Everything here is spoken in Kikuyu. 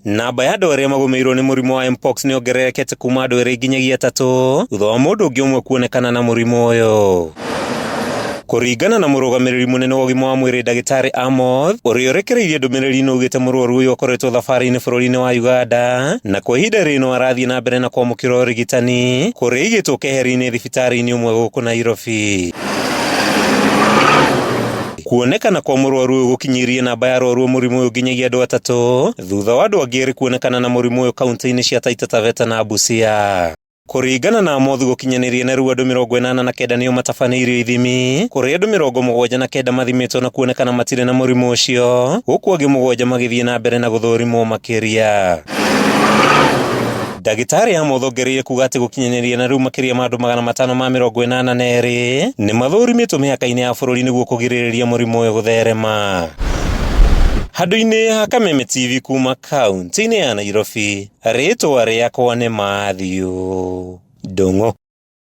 Namba ya andũ arĩa magũmĩirwo nĩ mũrimũ wa Mpox nĩ yongererekete kuma andũ erĩ nginyagia atatũ thutha wa mũndũ ũngĩ ũmwe kuonekana na mũrimũ ũyũ. Kũringana na mũrũgamĩrĩri mũnene wa ũgima wa mwĩrĩ ndagĩtarĩ Amoth ũrĩa ũrekereirie ndũmĩrĩri ĩno augĩte mũrwaru ũyũ akoretwo thabarĩ-inĩ bũrũri-inĩ wa Uganda na kwa ihinda rĩrĩ no arathiĩ na mbere na kwamũkĩra ũrigitani kũrĩa aigĩtwo keheri-inĩ thibitarĩ-inĩ ũmwe gũkũ Nairobi. Kuonekana kwa mũrwaru ũyũ gũkinyĩirie namba ya arwaru a mũrimũ ũyũ nginyagia andũ atatũ thutha wa andũ angĩ erĩ kuonekana na mũrimũ ũyũ kaunti-inĩ cia Taita Taveta na Busia. Kũringana na Amoth gũkinyanĩria na rĩu andũ 89 nĩo matabanĩirio ithimi, kũrĩ andũ 79 mathimĩtwo na kuonekana matirĩ na mũrimũ ũcio, gũkũ angĩ mũgwanja magĩthiĩ na mbere na gũthũrimwo makĩria. Ndagĩtarĩ Amoth ongereire kuga atĩ gũkinyanĩria na rĩu makĩria ma andũ 582 nĩ mathũrimĩtwo mĩhaka-inĩ ya bũrũri nĩguo kũgirĩrĩria mũrimũ ũyũ gũtherema. Handũ-inĩ ha Kameme TV kuma kaunti-inĩ ya Nairobi, rĩtwa rĩakwa nĩ Matthew Ndung'u.